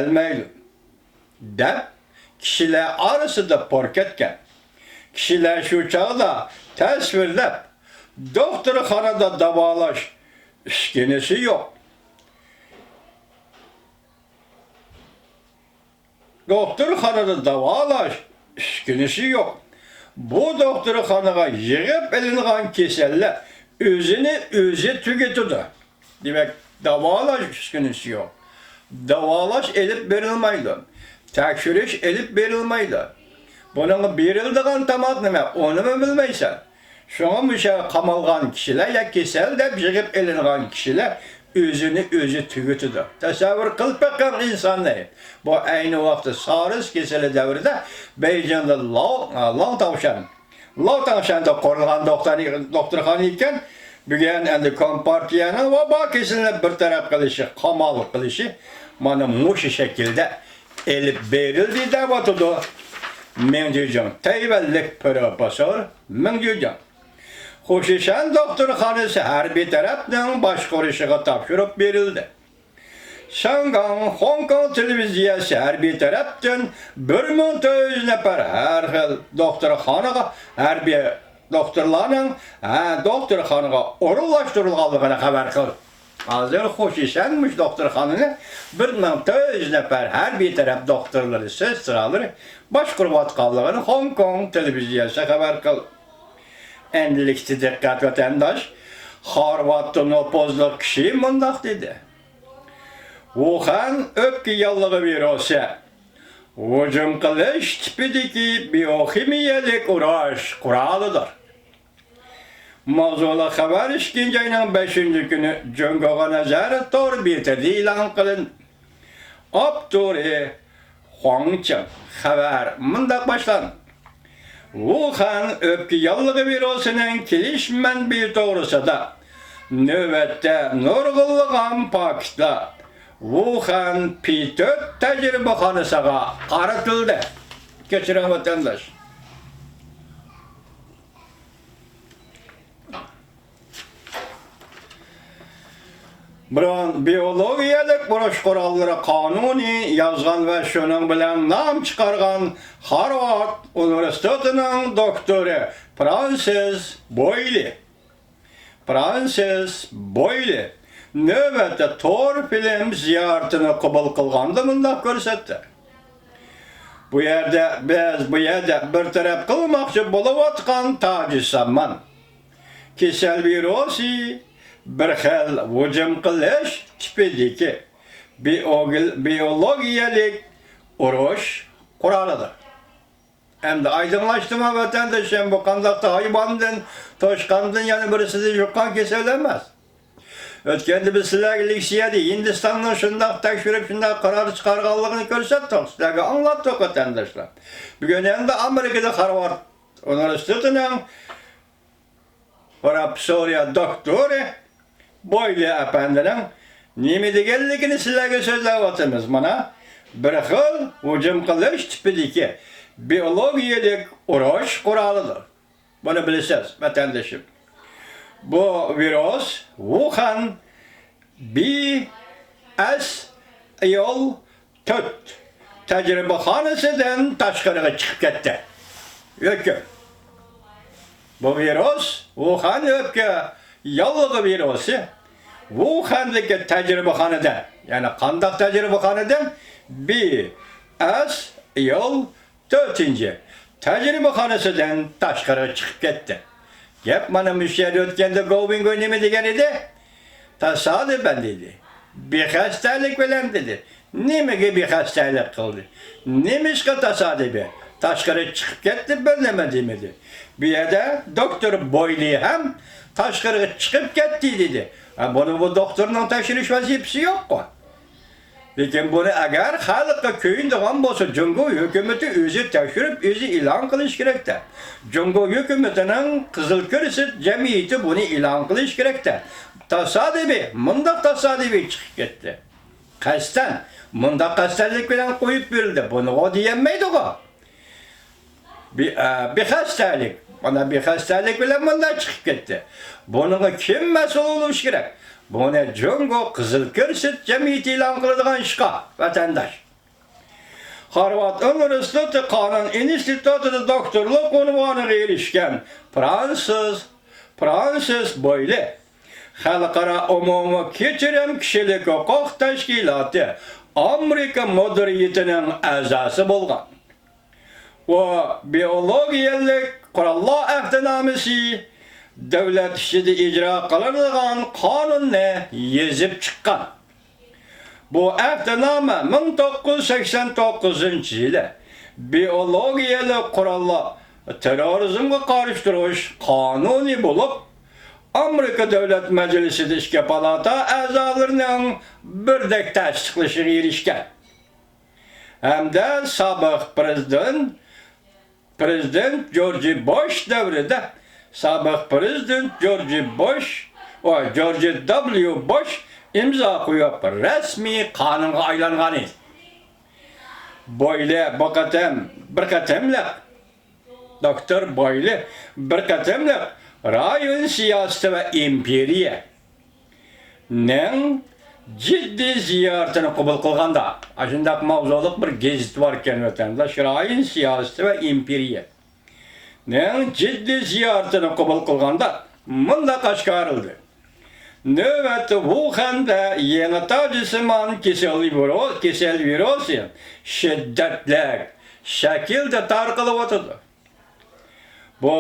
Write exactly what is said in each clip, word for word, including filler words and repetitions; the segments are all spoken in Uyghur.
كېلەلمەيدۇ، دەپ، كىشىلەر ئارىسىدا پور كەتكەن. كىشىلەر شۇ چاغدا تەسۋىرلەپ، دوختۇرخانىدا داۋالاش ئۈسكۈنىسى يوق. دوختۇرخانىدا داۋالاش ئۈسكۈنىسى يوق. بۇ دوختۇرخانىغا يىغىپ ئېلىنغان كېسەللەر ئۆزىنى ئۆزى تۈگىتىدۇ. دېمەك، داۋالاش ئۈسكۈنىسى يوق. داۋالاش ئېلىپ بېرىلمايدۇ. تەكشۈرۈش ئېلىپ بېرىلمايدۇ. بۇنىڭغا بېرىلىدىغان تاماق نېمە؟ ئۇنىمۇ بىلمەيسەن. شۇڭا مۇشۇ قامالغان كىشىلەر يا كېسەل دەپ يىغىپ ئېلىنغان كىشىلەر ئۆزىنى ئۆزى تۈگىتىدۇ. تەسەۋۋۇر قىلىپ بېقىڭ ئىنساننى. بۇ ئەينى ۋاقىتتا سارس كېسىلى دەۋرىدە بېيجىڭدا لاۋ-، لاڭ تاۋشان، لاۋ تاڭشاندا قۇرۇلغان دوختۇر-، دوختۇرخانا ئىكەن. بۈگۈن ئەمدى كومپارتىيەنىڭ ۋابا كېسىلىنى بىر تەرەپ قىلىشى، قامال قىلىشى مانا مۇشۇ شەكىلدە ئېلىپ بېرىلدى دەۋاتىدۇ مېڭ جۈجۈڭ، تەيۋەنلىك پروفېسسور مېڭ جۈجۈڭ. خۇشىشەن دوختۇرخانىسى ھەربىي تەرەپنىڭ باشقۇرۇشىغا تاپشۇرۇپ بېرىلدى. شاڭگاڭ، خوڭكوڭ تېلېۋىزىيەسى ھەربىي تەرەپتىن بىر مىڭ تۆت يۈز نەپەر ھەر خىل دوختۇرخانىغا ھەربىي دوختۇرلارنىڭ، ھە، دوختۇرخانىغا ئورۇنلاشتۇرۇلغانلىقىنى خەۋەر قىلدى. ھازىر خۇشىشەن مۇشۇ دوختۇرخانىنى بىر مىڭ تۆت يۈز نەپەر ھەربىي تەرەپ دوختۇرلىرى، سېسترالىرى باشقۇرۇۋاتقانلىقىنى خوڭكوڭ تېلېۋىزىيەسى خەۋەر قىلدى. ئەمدىلىكتە دىققەت ۋەتەنداش، خارۋارد نوپۇزلۇق كىشى مۇنداق دېدى: ۋۇخەن ئۆپكە ياللۇغى ۋىرۇسى ھۇجۇم قىلىش تىپىدىكى بىئوخىمىيەلىك ئۇرۇش قورالىدۇر. ماۋزۇلۇق خەۋەر ئىككىنچى ئاينىڭ بەشىنچى كۈنى جۇڭگوغا نەزەر تور بېتىدە ئېلان قىلىندى. ئاپتورى: خۇاڭ چىڭ. خەۋەر مۇنداق باشلاندى: ۋۇخەن ئۆپكە ياللۇغى ۋىرۇسىنىڭ كېلىش مەنبىيى توغرىسىدا نۆۋەتتە نۇرغۇنلىغان پاكىتلار ۋۇخەن پى تۆت تەجرىبىخانىسىغا قارىتىلدى. كەچۈرۈڭ، ۋەتەنداش. بۇرۇن بىئولوگىيەلىك ئۇرۇش قوراللىرى قانۇنى يازغان ۋە شۇنىڭ بىلەن نام چىقارغان خارۋارد ئۇنىۋېرسىتېتىنىڭ دوكتورى فرانسىس بويلى، فرانسىس بويلى نۆۋەتتە تور فىلىم زىيارىتىنى قوبۇل قىلغاندا مۇنداق كۆرسەتتى: بۇ يەردە، بىز بۇ يەردە بىر تەرەپ قىلماقچى بولۇۋاتقان تاجى سامان كېسەل ۋىرۇسى بىر خىل ھۇجۇم قىلىش تىپىدىكى بىئوگىل-، بىئولوگىيەلىك ئۇرۇش قورالىدۇر. ئەمدى ئايدىڭلاشتىمۇ، ۋەتەندىشىم؟ بۇ قانداقتۇر ھايۋاندىن، توشقاندىن، يەنە بىرسىدىن يۇققان كېسەل ئەمەس. ئۆتكەندە بىز سىلەرگە لېكسىيەدە ھىندىستاننىڭ شۇنداق تەكشۈرۈپ، شۇنداق قارار چىقارغانلىقىنى كۆرسەتتۇق، سىلەرگە ئاڭلاتتۇق، ۋەتەنداشلار. بۈگۈن ئەمدى ئامېرىكىدا خارۋارد ئۇنىۋېرسىتېتىنىڭ پروفېسسورى، دوكتورى بويلى ئەپەندىنىڭ نېمە دېگەنلىكىنى سىلەرگە سۆزلەۋاتىمىز. مانا، بىر خىل ھۇجۇم قىلىش تىپىدىكى بىئولوگىيەلىك ئۇرۇش قورالىدۇر. بۇنى بىلىسىز، ۋەتەندىشىم. بۇ ۋىرۇس ۋۇخەن بى ئەس ئېيول تۆت تەجرىبىخانىسىدىن تاشقىرىغا چىقىپ كەتتى. ھۆكۈم. بۇ ۋىرۇس، ۋۇخەن ئۆپكە ياللۇغى ۋىرۇسى، ۋۇخەندىكى تەجرىبىخانىدىن، يەنى قانداق تەجرىبىخانىدىن؟ بى ئەس ئېيول تۆتىنچى تەجرىبىخانىسىدىن تاشقىرىغا چىقىپ كەتتى. گەپ مانا مۇشۇ يەردە ئۆتكەندە گوۋىڭگوي نېمە دېگەن ئىدى؟ تاسادىپەن دېدى. بىخەستەلىك بىلەن دېدى. نېمىگە بىخەستەلىك قىلدى؟ نېمىشقا تاسادىپىي؟ تاشقىرىغا چىقىپ كەتتى، بىر نېمە دېمىدى. بۇ يەردە دوكتور بويلى ھەم تاشقىرىغا چىقىپ كەتتى دېدى. ھە، بۇنى بۇ دوختۇرنىڭ تەكشۈرۈش ۋەزىپىسى يوققۇ. لېكىن بۇنى ئەگەر خەلققە كۆيۈنىدىغان بولسا، جۇڭگو ھۆكۈمىتى ئۆزى تەكشۈرۈپ، ئۆزى ئېلان قىلىشى كېرەكتە. جۇڭگو ھۆكۈمىتىنىڭ قىزىل كىرېست جەمئىيىتى بۇنى ئېلان قىلىشى كېرەكتە. تاسادىپىي، مۇنداق تاسادىپىي چىقىپ كەتتى. قەستەن، مۇنداق قەستەنلىك بىلەن قويۇپ بېرىلدى. بۇنىغۇ دېيەلمەيدىغۇ. بى-، ئە، بىخەستەلىك. مانا بىخەستەلىك بىلەن مۇنداق چىقىپ كەتتى. بۇنىڭغا كىم مەسئۇل بولۇشى كېرەك؟ بۇنى جۇڭگو قىزىل كىرېست جەمئىيىتى ئېلان قىلىدىغان ئىشقا، ۋەتەنداش. خارۋارد ئۇنىۋېرسىتېتى قانۇن ئىنستىتۇتىدا دوكتورلۇق ئۇنۋانىغا ئېرىشكەن فرانسىس، فرانسىس بويلى خەلقئارا ئومۇمىي كەچۈرۈم كىشىلىك ھوقۇق تەشكىلاتى ئامېرىكا مۇدىرىيىتىنىڭ ئەزاسى بولغان. ئۇ بىئولوگىيەلىك قوراللار ئەھدىنامىسى دۆلەت ئىچىدە ئىجرا قىلىنىدىغان قانۇننى يېزىپ چىققان. بۇ ئەھدىنامە مىڭ توققۇز يۈز سەكسەن توققۇزىنچى يىلى بىئولوگىيەلىك قوراللار تېررورىزمغا قارشى تۇرۇش قانۇنى بولۇپ، ئامېرىكا دۆلەت مەجلىسىدە ئىككى پالاتا ئەزالىرىنىڭ بىردەك تەستىقلىشىغا ئېرىشكەن. ھەمدە سابىق پرېزىدېنت، پرېزىدېنت جورج بوش دەۋرىدە سابىق پرېزىدېنت جورج بوش، ۋە جورج دابليۇ بوش ئىمزا قويۇپ، رەسمىي قانۇنغا ئايلانغان ئىدى. بويلى بۇ قېتىم بىر قېتىملىق، دوكتور بويلى بىر قېتىملىق رايون سىياسىتى ۋە ئىمپېرىيە نىڭ جىددىي زىيارىتىنى قوبۇل قىلغاندا، ئاشۇنداق ماۋزۇلۇق بىر گېزىت باركەن، ۋەتەنداش، رايون سىياسىتى ۋە ئىمپېرىيە نىڭ جىددىي زىيارىتىنى قوبۇل قىلغاندا مۇنداق ئاشكارىلىدى: نۆۋەتتە ۋۇخەندە يېڭى تاجسىمان كېسەل ۋىرۇ-، كېسەل ۋىرۇسى شىددەتلىك شەكىلدە تارقىلىۋاتىدۇ. بۇ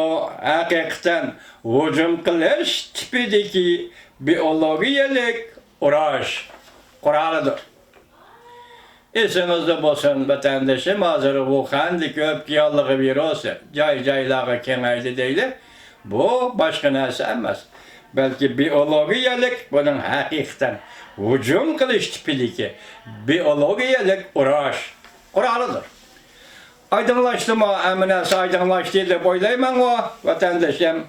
ھەقىقەتەن ھۇجۇم قىلىش تىپىدىكى بىئولوگىيەلىك ئۇرۇش قورالىدۇر. ئېسىڭىزدە بولسۇن، ۋەتەندىشىم، ھازىر ۋۇخەندىكى ئۆپكە ياللۇغى ۋىرۇسى جاي-جايلارغا كېڭەيدى دەيلى. بۇ باشقا نەرسە ئەمەس، بەلكى بىئولوگىيەلىك، بۇنىڭ ھەقىقەتەن ھۇجۇم قىلىش تىپىدىكى بىئولوگىيەلىك ئۇرۇش قورالىدۇر. ئايدىڭلاشتىمۇ؟ ھەممە نەرسە ئايدىڭلاشتى دەپ ئويلايمەنغۇ، ۋەتەندىشىم.